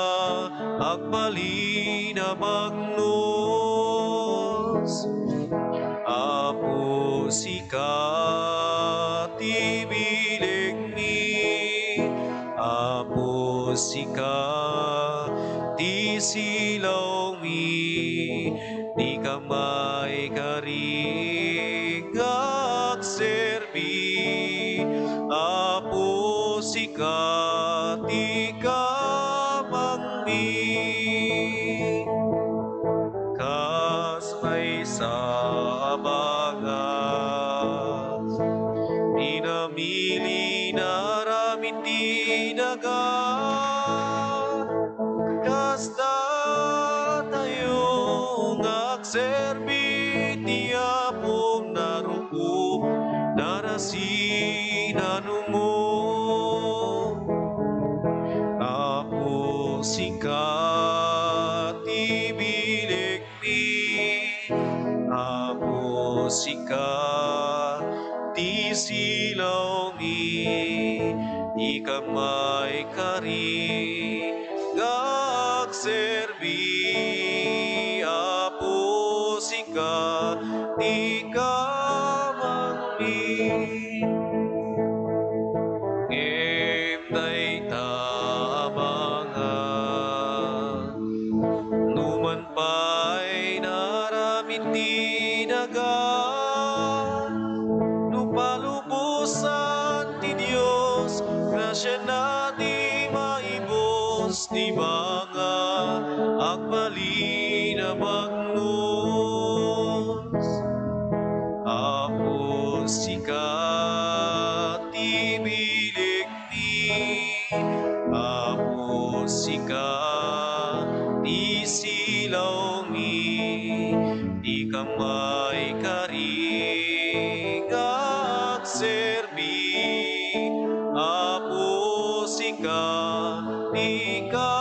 agbalin a bagnos. Apo, sika ti bilegmi. Apo, sika ti silawmi. Dika maikari nga agserbi. Apo, sika ti kamangmi. Kas maysa a banga, di namili nga aramid ti daga. Kasta tayo nga agserbi ti Apo, narukop nga nasinan-o mo. Apo, sika ti bilegmi. Apo, sika ti silawmi. Dika maikari nga agserbi. Apo, sika ti kamangmi. Ngem dayta a banga, numan pay nga aramid ti daga, no palubosan ti Dios, grasiana ti maibus, ti banga agbalin a bagnos. Apo, sika ti bilegmi. Apo, sika ti silawmi. Dika maikari nga agserbi. Apo, sika ti kamangmi.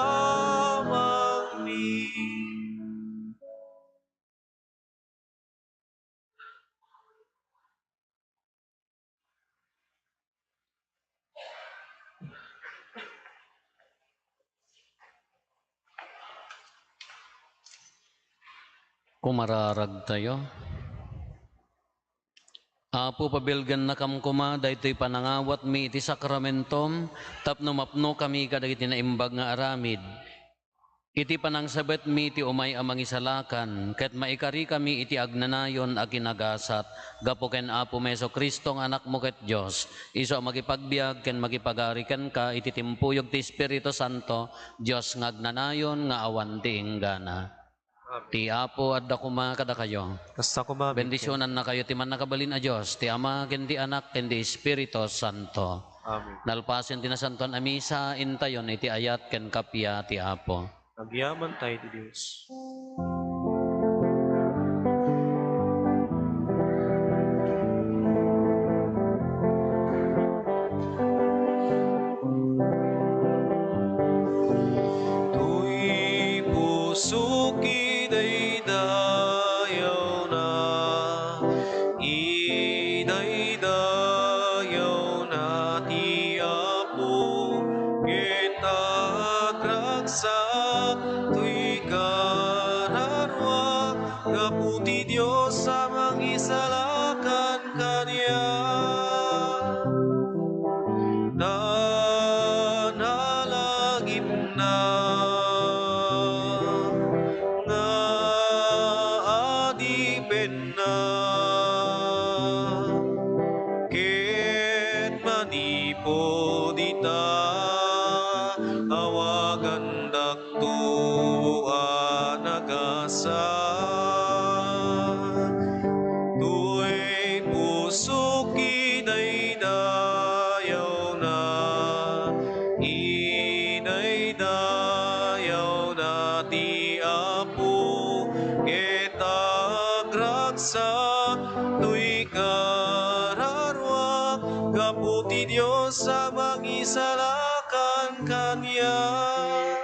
Kumararagtayo. Apo, pabilgennakam koma daytoy panangawatmi iti sakramentom tapno mapnokami kadagiti naimbag nga aramid. Iti panangsabetmi ti umay a mangisalakan ket maikarikami iti agnanayon a kinagasat gapu ken Apomi Jesu-Cristo nga Anakmo ket Dios, isu a makipagbiag ken makipagari kenka iti timpuyog ti Espiritu Santo, Dios nga agnanayon nga awan ti inggana. Amen. Ti Apo adda koma kadakayo. Kasta koma, Bendisyonannakayo ti Mannakabalin a Dios, ti Ama, ken ti Anak, ken ti Espiritu Santo. Amen. Nalpasen ti Nasantoan a Misa, intayon iti ayat ken kappia ti Apo. Agyamankami iti Dios. Toy pusok idaydayawna, idaydayawna ti Apo, ket agragsak toy kararuak gapu ti Dios a mangisalakan kaniak. Ta nalagipna nga adipenna, ket manipud ita, awagandak to a nagasat. Toy pusok idaydayawna, idaydayawna ti Apo, ket agragsak toy kararuak gapu ti Dios a mangisalakan kaniak.